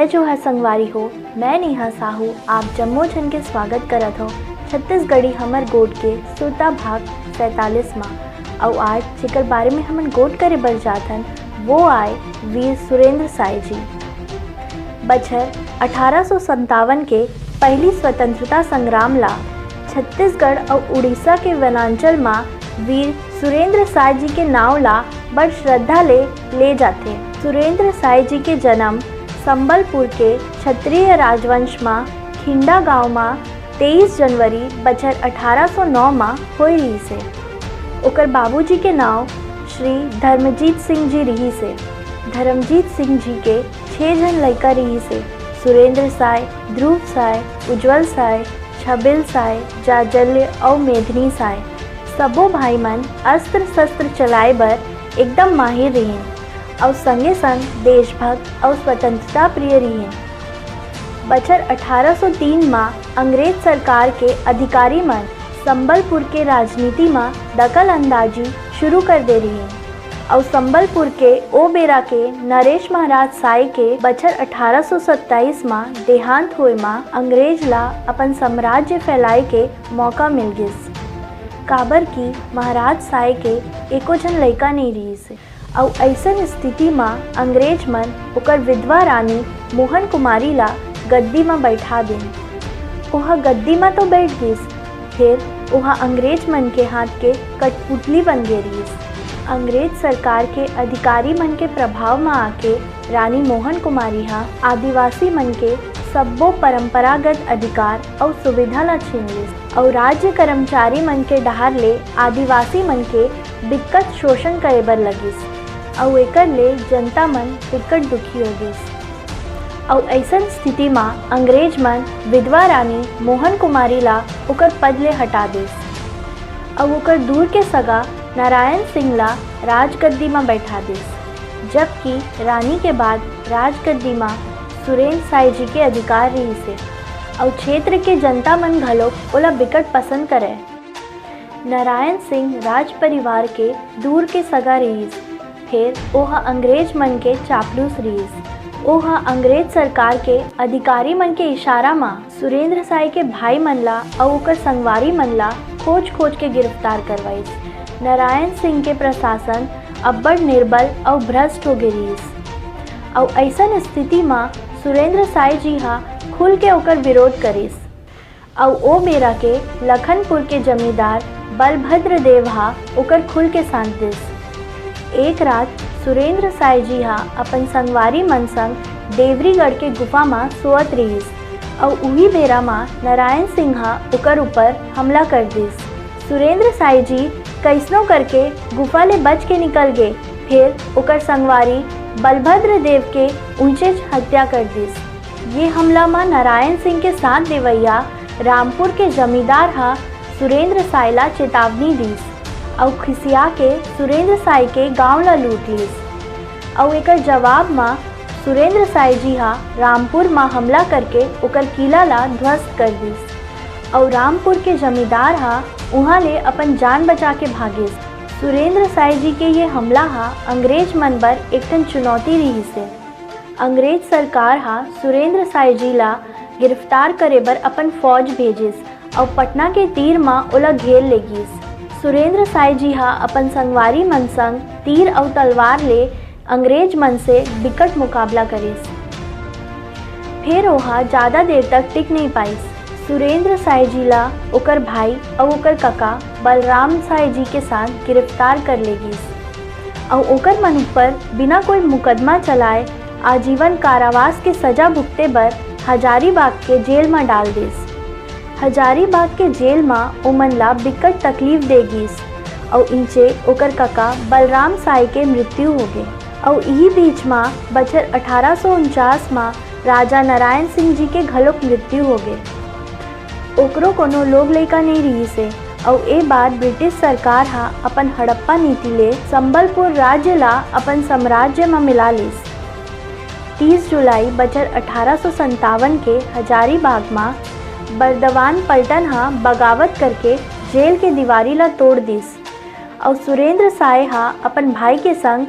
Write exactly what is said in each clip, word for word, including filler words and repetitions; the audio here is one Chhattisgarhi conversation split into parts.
जय जोहार संगवारी हो, मैं नेहा साहू आप जम्मो झन के स्वागत करत हव छत्तीसगढ़ी हमर गोठ के सुरता भाग सैंतालीस मा। अउ आज जेकर बारे में हमन गोठ करे बर जात हन, वो आय वीर सुरेंद्र साय जी। बछर अठारह सौ संतावन के पहली स्वतंत्रता संग्राम ला छत्तीसगढ़ अउ उड़ीसा के वनांचल मा वीर सुरेंद्र साय जी के नाव ला बड़ श्रद्धा ले ले जाथे। सुरेंद्र साय जी के जन्म संबलपुर के क्षत्रिय राजवंश मा खिंडा गांव मा तेईस जनवरी बछर अठारह सौ नौ मा होय रिहिस हे। ओकर बाबूजी के नाव श्री धर्मजीत सिंह जी रिहिस हे। धर्मजीत सिंह जी के छह झन लइका रिहिस हे, सुरेंद्र साय, ध्रुव साय, उज्जवल साय, छबिल साय, जाजल्य अउ मेधनी साय। सबो भाई मन अस्त्र शस्त्र चलाए बर एकदम माहिर रिहिन अउ संगे संग देशभक्त अउ स्वतंत्रता प्रिय रिहिन। बछर अठारह सौ तीन मा अंग्रेज सरकार के अधिकारी मन संबलपुर के राजनीति मा दखल अंदाजी शुरू कर दे रिहिन। अउ संबलपुर के ओ बेरा के नरेश महाराज साय के बछर अठारह सौ सत्ताईस मा देहांत होए मा अंग्रेज ला अपन साम्राज्य फैलाए के मौका मिल गिस, काबर कि महाराज साय के एको झन लइका नइ रिहिस। अउ अइसन स्थिति मा अंग्रेज मन ओकर विधवा रानी मोहन कुमारी ला गद्दी मा बैठा दिन। ओहा गद्दी मा तो बैठ गिस, फेर ओहा अंग्रेज मन के हाथ के कठपुतली बन गे रिहिस। अंग्रेज सरकार के अधिकारी मन के प्रभाव मा आके रानी मोहन कुमारी हा आदिवासी मन के सब्बो परंपरागत अधिकार अउ सुविधा ला छीन लिस अउ राज्य कर्मचारी मन के डहार ले आदिवासी मन के बिक्कट शोषण करे बर लगिस अउ एकर ले जनता मन बिक्कट दुखी हो गिस। अउ अइसन स्थिति मा अंग्रेज मन विधवा रानी मोहन कुमारी ला ओकर पद ले हटा दिस अउ ओकर दूर के सगा नारायण सिंह ला राजगद्दी मा बैठा दिस, जबकि रानी के बाद राजगद्दी मा सुरेंद्र साय जी के अधिकार रिहिस हे अउ क्षेत्र के जनता मन घलोक ओला बिकट पसंद करय। नारायण सिंह राज परिवार के दूर के सगा रिहिस, फेर ओहा अंग्रेज मन के चापलूस रिहिस। ओहा अंग्रेज सरकार के अधिकारी मन के इशारा मा सुरेंद्र साय के भाई मन ला अउ ओकर संगवारी मन ला खोज-खोज के गिरफ्तार करवाइस। नारायण सिंह के प्रशासन अब्बड़ निर्बल अउ भ्रष्ट हो गे रिहिस। अउ अइसन स्थिति मा सुरेंद्र साय जी हा खुल के ओकर विरोध करिस। अउ ओ बेरा के लखनपुर के जमींदार बलभद्र देव हा ओकर खुल के साथ दिस। एक रात सुरेंद्र साय जी हा अपन संगवारी मन संग देवरीगढ़ के गुफा मा सोवत रिहिस, अउ उही बेरा मा नारायण सिंह हा ओकर ऊपर हमला कर दिस। सुरेंद्र साय जी कइसनो करके गुफा ले बच के निकल गे, फेर ओकर संगवारी बलभद्र देव के उहिंचेच हत्या कर दिस। ये हमला म नारायण सिंह के साथ देवइया रामपुर के जमींदार ह सुरेंद्र साय ला चेतावनी दीस अउ खिसिया के सुरेंद्र साय के गांव ला लूट लीस अउ एकर जवाब म सुरेंद्र साय जी ह रामपुर म हमला करके ओकर किला ला ध्वस्त कर दीस अउ रामपुर के जमींदार ह उहां ले अपन जान बचा के भागिस। सुरेंद्र साय जी के ये हमला ह अंग्रेज मन बर एक ठन चुनौती रिहिस हे। अंग्रेज सरकार ह सुरेंद्र साय जी ला गिरफ्तार करे बर अपन फौज भेजिस अउ पटना के तीर म ओला घेर ले गिस। सुरेंद्र साय जी ह अपन संगवारी मन संग तीर अउ तलवार ले अंग्रेज मन से बिकट मुकाबला करिस। फेर ओहा जादा देर तक टिक नइ पाइस। सुरेंद्र साय जी ला ओकर भाई अउ ओकर कका बलराम साय जी के साथ गिरफ्तार कर ले गिस अउ ओकर मन ऊपर बिना कोई मुकदमा चलाए आजीवन कारावास के सजा भुगते बर हजारीबाग के जेल म डाल दिस। हजारीबाग के जेल म ओमन ला बिकट तकलीफ दे गिस अउ इहिंचे ओकर कका बलराम साय के मृत्यु होगे अउ इही बीच म बछर अठारह सौ उनचास म राजा नारायण सिंह जी के घलोक मृत्यु होगे। ओकरो कोनो लोग लइका नइ रिहिस हे अउ ए बार ब्रिटिश सरकार ह अपन हड़प्पा नीति ले संबलपुर राज्य ला अपन साम्राज्य म मिला लिस। तीस जुलाई बछर अठारह सौ संतावन के हजारीबाग म बर्दवान पलटन ह बगावत करके जेल के दीवारी ला तोड़ दिस अउ सुरेंद्र साय ह अपन भाई के संग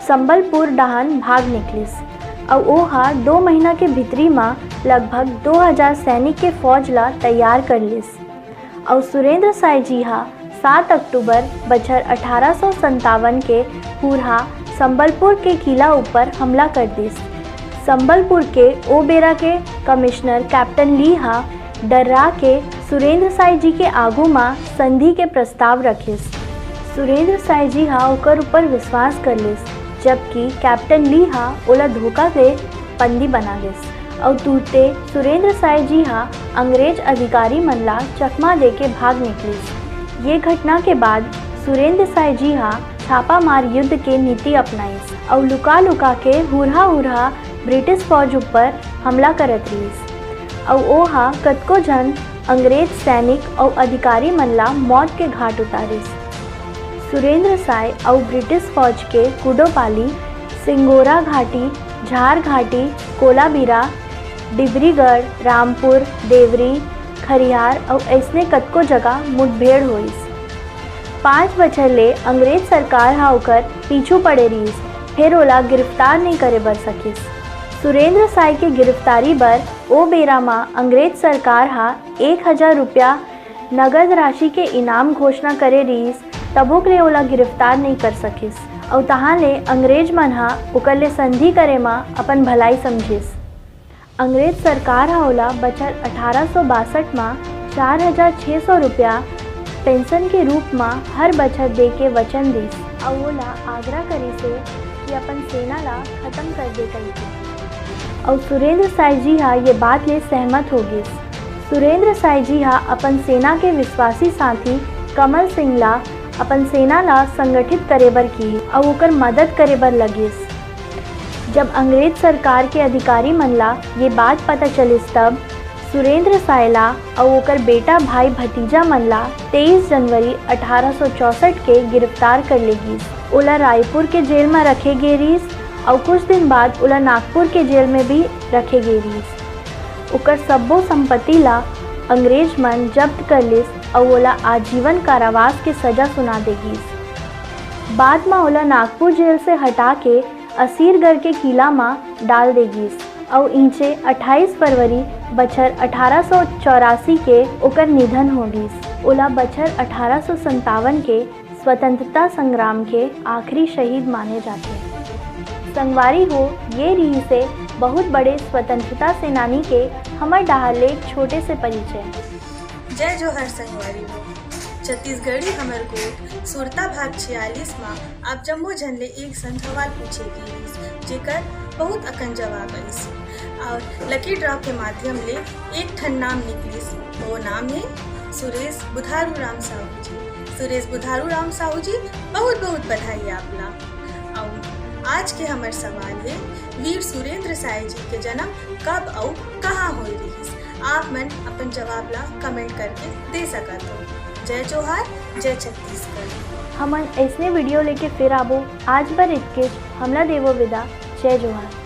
संबलपुर डहान भाग निकलिस। अउ ओ ह दो महीना के भीतरी म लगभग दो हजार सैनिक के फौज ला तैयार कर लिस। अउ सुरेंद्र साय जी ह सात अक्टूबर बछर अठारह सौ संतावन के हुरहा संबलपुर के किला ऊपर हमला कर दिस। संबलपुर के ओ बेरा के कमिश्नर कैप्टन ली ह डर्रा के सुरेंद्र साय जी के आगू म संधि के प्रस्ताव रखिस। सुरेंद्र साय जी ह ओकर ऊपर विश्वास कर लिस, जबकि कैप्टन ली ह ओला धोखा दे बंदी बना लिस। अउ तुरते सुरेंद्र साय जी ह अंग्रेज अधिकारी मन ला चकमा देके भाग निकलिस। ये घटना के बाद सुरेंद्र साय जी ह छापामार युद्ध के नीति अपनाइस अउ लुका लुका के हुरहा हुरहा ब्रिटिश फौज ऊपर हमला करत रिहिस। अउ ओ ह कतको झन अंग्रेज सैनिक अउ अधिकारी मन ला मौत के घाट उतारिस। सुरेंद्र साय अउ ब्रिटिश फौज के कुडोपाली, सिंगोरा घाटी, झार घाटी, कोलाबिरा, डिब्रीगढ़, रामपुर, देवरी, खरिहार अउ अइसने कतको जगह मुठभेड़ होइस। पाँच बछर ले अंग्रेज सरकार ह ओकर पीछू पड़े रिहिस, फेर ओला गिरफ्तार नइ करे बर सकिस। सुरेंद्र साय के गिरफ्तारी बर ओ बेरा म अंग्रेज सरकार ह एक हजार रुपया नगद राशि के इनाम घोषणा करे रिहिस, तभो ले ओला गिरफ्तार नइ कर सकिस। अउ तहाँ ले अंग्रेज मन ह ओकर ले संधि करे म अपन भलाई समझिस। अंग्रेज सरकार ह ओला बछर अठारह सौ बासठ म चार हजार छह सौ रुपया पेंशन के रूप म हर बछर दे के वचन दिस अउ ओला आग्रह करिस हे कि अपन सेना ला खत्म कर दे कहिके। अउ सुरेंद्र साय जी ह ये बात ले सहमत हो गिस। सुरेंद्र साय जी ह अपन सेना के विश्वासी साथी कमल सिंह ला अपन सेना ला संगठित करे बर किहिस अउ ओकर मदद करे बर लगिस। जब अंग्रेज सरकार के अधिकारी मन ला ये बात पता चलिस, तब सुरेंद्र साय ला अउ ओकर बेटा, भाई, भतीजा मन ला तेईस जनवरी अठारह सौ चौसठ के गिरफ्तार कर ले गिस। ओला रायपुर के जेल म रखे गे रिहिस अउ कुछ दिन बाद ओला नागपुर के जेल में भी रखे गे रिहिस। ओकर सब्बो संपत्ति ला अंग्रेज मन जब्त कर लिस अउ ओला आजीवन कारावास के सजा सुना दे गिस। बाद म ओला नागपुर जेल से हटा के असीरगढ़ के किला म डाल दे गिस अउ इहिंचे अट्ठाईस फरवरी बछर अठारह सौ चौरासी के ओकर निधन हो गिस। ओला बछर अठारह सौ संतावन के स्वतंत्रता संग्राम के आखिरी शहीद माने जाथे। संगवारी हो, ये रिहिस हे बहुत बड़े स्वतंत्रता सेनानी के हमर डहार ले एक छोटे से परिचय। जय जोहार संगवारी हो। छत्तीसगढ़ी हमर गोठ सुरता भाग छियालीस म आप जम्मो झन ले एक संग सवाल पूछे गे रिहिस, जेकर बहुत अकन जवाब आइस। और लकी ड्रॉ के माध्यम ले एक ठन नाम निकलिस। वो नाम हे सुरेश बुधारू राम साहू जी। सुरेश बुधारू राम साहू जी, बहुत बहुत बधाई आप ला। अउ आज के हमर सवाल हे, वीर सुरेंद्र साय जी के जन्म कब अउ कहाँ होए रिहिस? आप मन अपन जवाब ला कमेंट करके दे सकत हो। जय जोहार, जय छत्तीसगढ़। हमन अइसने वीडियो लेके फिर आबो। आज बर इतकेच, हमला देवो विदा। जय जोहार।